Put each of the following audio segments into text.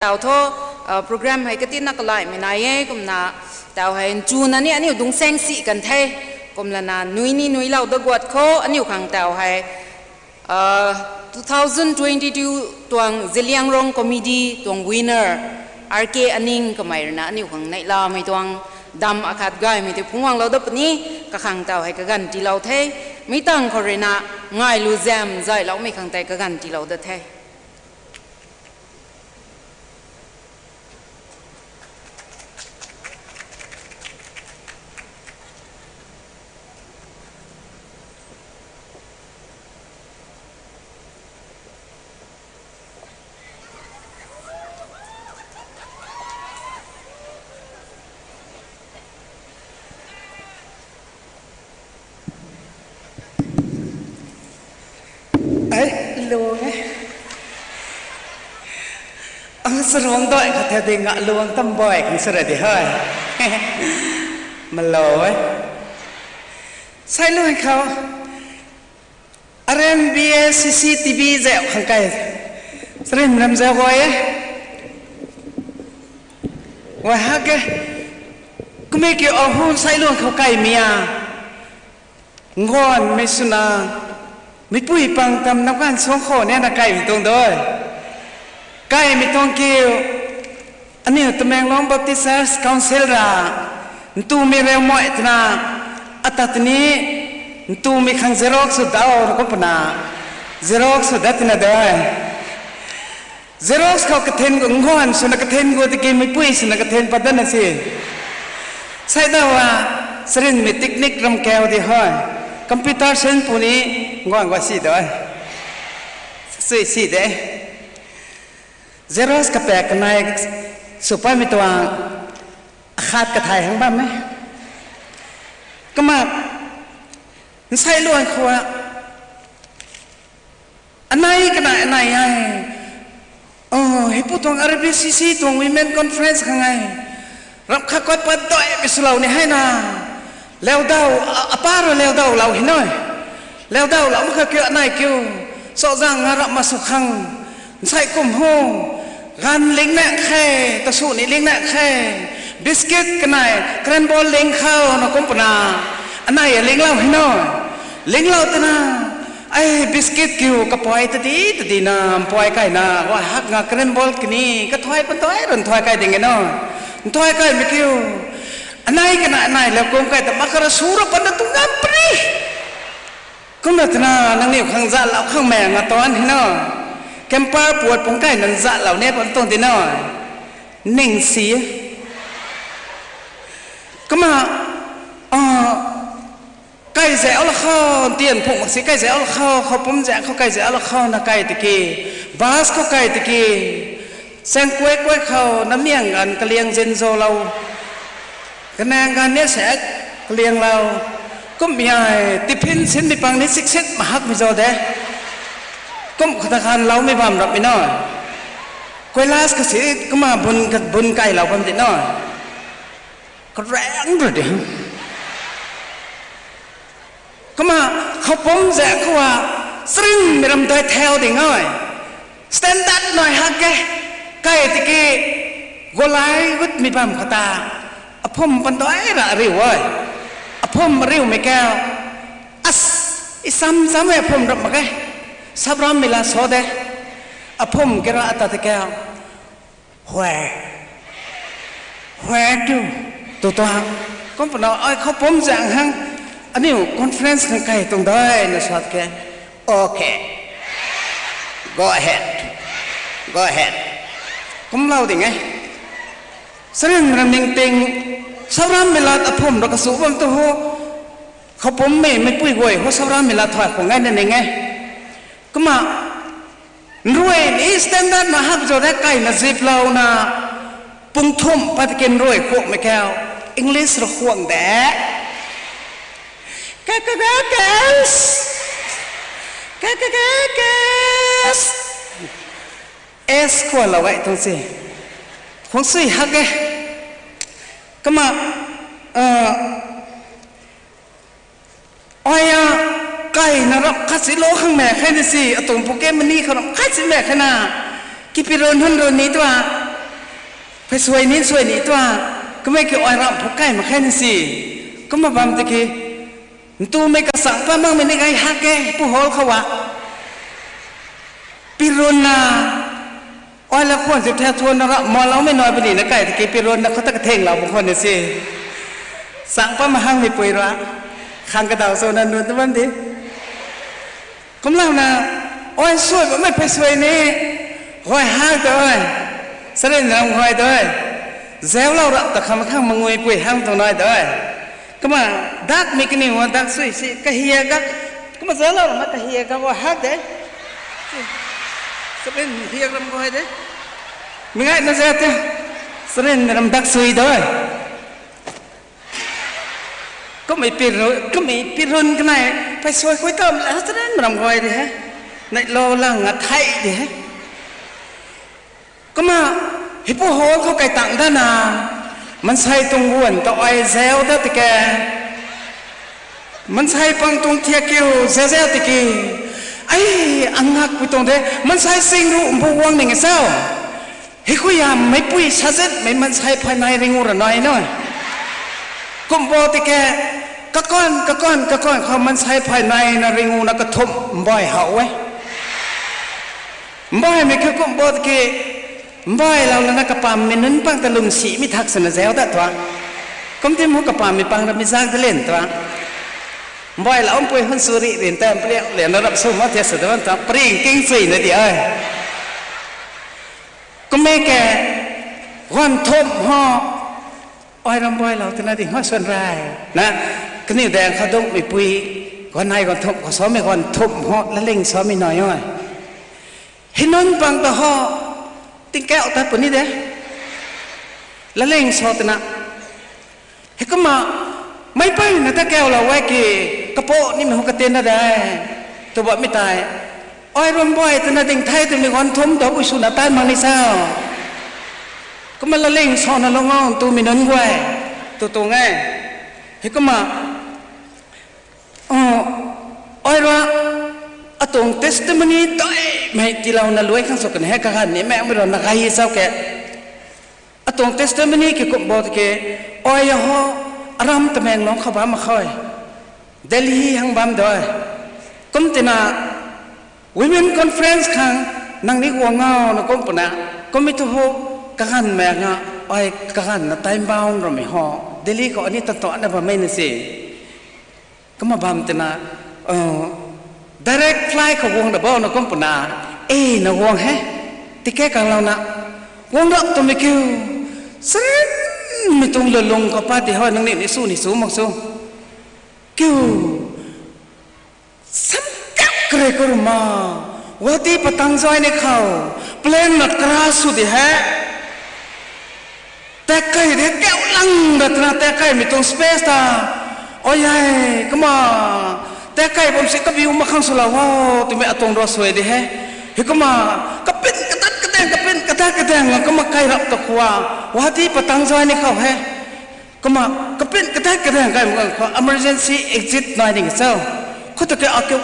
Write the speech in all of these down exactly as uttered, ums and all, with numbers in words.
Tau thu, program hei katina kalaimei nai e, kumna tau hei nchuna ni aniu dungsaeng si kan the, kumlana nui ni nuilou da guat khou aniu khang tau hei, two thousand twenty-two tuang Zeliangrong Comedy tuang winner, R K Aning kamei ruina aniu khang neihlamei tuang dam akhat gaymei tei phungc guanglou da puni, kakhang tau hei kaganv tiilou the, mi tang khou ruina ngailu zam zayloumei khang tei kaganv tiilou da the. Ai, luang e. Ang saruang doi khat the ding a luang tam boi khang sara di hoi. Malou e. Sailuan khou R M B S C C T V zauc khang kai, sarin ram zauc guay e. Guay hak e. Kumei kiu ahu sailuan khou kaimei a, nganvmei swna, meipui pang tam nap kan suang khou nina kaimei tuang doi. Kaimei tuang kiu, aniu Tamenglong Baptist Church Council ra, ntumei reu moi twna, ata tini, ntumei khang xerox sw dau na kum puna, xerox sw dat tina doi. Xerox khou kathen gu, nganv swna kathen gu tiki meipui swna kathen pat dana si. Sai dau a, sarinmei technique ram kau di hoi. Computer sen puni, nganv gua si doi. Sui si de. Xerox kapak kanei sw patmei tuang akhat kathai hang bam e. Kumna, nsai luan khou a, anei kana anei e. O, heipu tuang R B C C tuang Women Conference khang e. Ram khat khat pat doi mi swlou ni hei na. Laudau, a, apa rui laudau lou hei nai. Laudau lou mak kha kiu anei kiu. Sozang nga ram ma sw khang. Nsai kum ho. Ganv ling na khe, tasu ni ling na khe. Biscuit kanei, crayon ball ling khou na kum puna. Anei a linglou hei nai. Linglou twna. Ai, biscuit kiu kapui tadi tadina, mpui kaina, wa hak nga crayon ball kani, kathuai panthuai run thuai kai ding e na. Nthuai kaimei kiu. Anei kana anei lou kum kai ta makara sura pana tu ngam pri. Kumna twna nangniw khang zatlou khang mei nga tuan hei na. Camper puat pung kai nang zatlou ne pan tuang di na. Ning si. Kumna, a, kai zauc la khou, tian phung mak si kai zauc la khou, khou pum zaeng khou kai zauc la khou na kai tiki, bus khou kai tiki, saeng kuai kuai khou na miang ganv kaliang zin zolou, kanaeng ganv ni saek kalianglou, kum ai tiffin sinmei pang ni siksit mahakmei zo de, kum khou ta khanloumei bam rapmei na, koilas kasi kumna bun, bun kailou bam di na. Karaeng rui di. Kumna khou pum zaeng khou a, sarinmei ram dai thau ding e. Standard nai hak e. Kai tiki, golai gutmei bam khou ta. Aphum panthuai ra riu e. Aphum riumei kau. As, isam sam e aphum ram mak e. Sabram mei la so de. Aphum kira ata ti kau. Where? Where to? Tu tuang. Kum puna ai khou pum zaeng hang. Aniu conference khang kai tuang dai na sat ke. Okay. Go ahead. Go ahead. Kumlou ding e. Sarin ram ning ting. Sabram mei lat aphum ra kasu bam tu ho. Khou pum mei meipui guay ho sabram mei lat thuai khou ngai na ning e. Kumna, nrui ni standard na hak zo de kaina ziplouna, pung thumh pat kin nrui khuakmei kau, English ra khuang de. Kakakakes. Kakakakes. S khualou gay tuang si. Khuang sui hak e. Kumna, a, Ai a, kaina rap khat si lou khang mei khe ni si, atuang puke mani khou rap khat si mei khe na. Kipi run hun run ni tua. Phey suai ni suai ni tua, kamei ki ai ram phu kai mak khe ni si. Kumna bam tiki, ntumei kasang pa makmei ni gai hak ke, pu hall khou a. Pirun na, ai la khwan si the thuan na ra, ma lau mei nai bini na kai tiki pirun na khou ta katheng lau bu khwan ni si. Sang pa mahang ni pui ra, khang kadaw so na nu tu bam di. Kumlou na, ai suai bammei phey suai ni, gay hak tu ai, sarin ram gay tu ai, zauclou ra ta kham khang mangui pui hang tu nai tu ai. Kumna, dak mi kaniw dak sui si, kahia gak, kumna zauclou ra ma kahia gak gay hak de. Sarin hiak ram gay de. Mi ngai na zau te, sarin ram dak sui tu ai. Kumna pirun, kumna pirun kanei, phey suai khui tam la sarin ram gay de he. Nai lou lang a thei de he. Kumna, hipu hall khou kai tang dana, mansei tuang guan ta ai zau da tiki, mansei pang tuang thiak kiu zau zau tiki, ai, angak pui tuang de, mansei sing ru mbu guang ning sao. Hei khou ya meipui sazatmei mansei phay nai ringu ra nai na. Kum bo tiki, kakon, kakon, kakon khou mansei phay nai na ringu na kathumh mbai how e. Mbaimei khou kum bo tiki, mbai lou lana kapammei nunc pang ta lwmsimei thak sana zau da tua. Kum tim hu kapammei pang ra mi zak da len tua. Mbai lou mpui hun suri rin ta mpri lian na rap sw ma thiak sa da ta pring ting chui na di ai. Kumna ke, guan thumh ho, ai ram mbai lou tina di ho suan rai. Na, kaniw daeng khou dungmeipui, guan nai guan thumh khou samei guan thumh ho, laling samei nai o. Hei nunc pang ta ho, tingkauh ta puni de. Laling sa tina. Heikumna, meipui na ta kaulou e ki, kapo nimei hu katin na de. Tu bammei tei, ai ram mbai tina ding thei twmei guan thumh ta bui swna tan mak ni sa. Kumna laling sa na lung o twmei nunc guay, tu tuang e. Heikumna, ai ra, atuang testimony taimei tiilouna luai khang sw kan he kaganv nimei mei ra na gay chau ke. Atuang testimony ki kum bo tiki, ai ho, aram Tamenglong khou bam mak khou, Delhi hang bam dui. Kum tina, Women Conference khang, nang ni guang ngau na kum puna, kummei thu ho, kaganvmei nga, ai kaganv na time bound ramei ho, Delhi khou ani ta tuana bammei na si. Kumna bam tina, direct flight khou guang da bau na kum puna, e na guang he, ticket kanglouna, guang rap twmei kiu, sarinmei tuang lulung khou pat di hoi nangniw ni su ni su mak su, kiu, sam kak kare khou rui ma, Guwahati patang zay ni khou, plane na crash sw di he. Tek kai de kau lang da twna tek kaimei tuang space ta. Oi ai, kumna. Tek kai bam si kabiu mak khang swlou o, twmei atuang ro suai di he. Heikumna, kapin kadat kadaeng, kapin kadat kadaeng, kumna kai rap ta khou. Guwahati patang zay ni khou he. Kumna, kapin kadat kadaeng kai mak khou, emergency exit nai ding cho. Khou ta ke akiu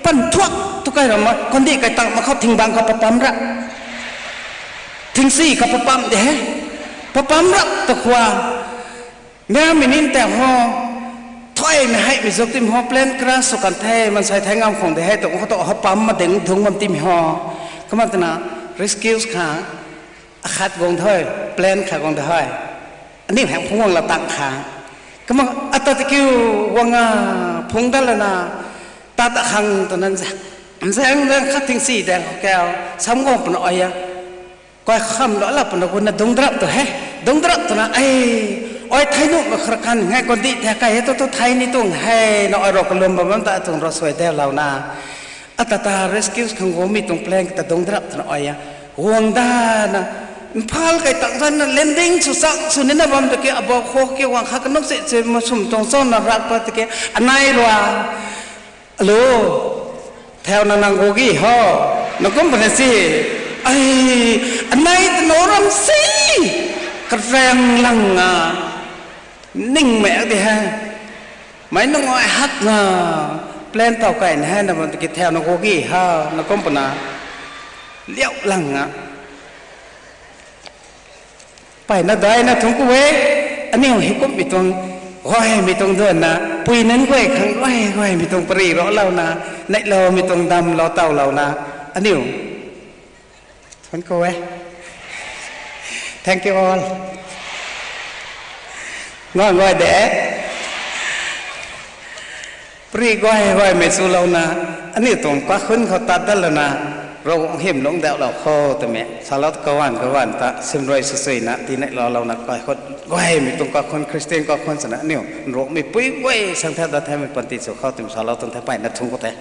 pan thuak tu kai rap ma, kandih kai tang mak khou thingbang khou papam ra. Thingsi khou papam de he. Papam rap ta khou. Mia mei nin ta ho. Thuaimei heimei zuk tim ho plane crash sw kan the, mansei thei ngam khang de he, tu khou tu ho pam ma ding dung bam tim ho. Kumna twna rescue kha. Akhat guang thoi, plane kha guang thoi. Aniu hang phung guang la tang kha. Kumna ata ta kiu guang a, phung dat lana, tat akhang twna nza. Nzang nzang khat thingsi de kau, sam guang puna oi a. Kai kham lou la puna guna dung drap tu he. Dung drap twna, ai, oi thei nuh ma khar kan ngai kandih the kai he tu tu thei ni tuang he, na oi ro kalum bam bam ta tuang ro suai de louna. Ata ta rescue khang guangmei tuang plane kata dung drap twna oi a. Guang dana, Imphal kai tang zan na landing sw chang sw nina bam ta ke abou khou ke guang kha kanuk se se masum tuang chau na rak pa ta ke anai rua. Alo, thau na nang gugi ho, na kum puna si. Ai, anai ta no ram si. Karang lang a, ningmei di he. Mei nung ai hak na, plane tau kai na he, na bam ta ke thau na gugi ha, na kum puna. Liau lang a. Mpeyna daihna thungc ku e. Aniu hei kumhmei tuang, gaymei tuang duanna, pui nunc guay khang gay gaymei tuang pary raclouna, neihloumei tuang damlou tawlouna, aniu thungc ku e. Thank you all. Ngan gay de. Pary gay gaymei chulouna, aniu tuang kaikhunc khou tat dat lana, Ravguangc hym lungc dauhlou kho twmei salou kaganv kaganv ta simrui swsuina tii neihloulouna kaikhunc gaymei tuang kaikhunc, Christian kaikhunc swna aniu nruangmei pui guay sang the dat themei panty sw khou twmei salou tuang the, mpeyna thungc ku the.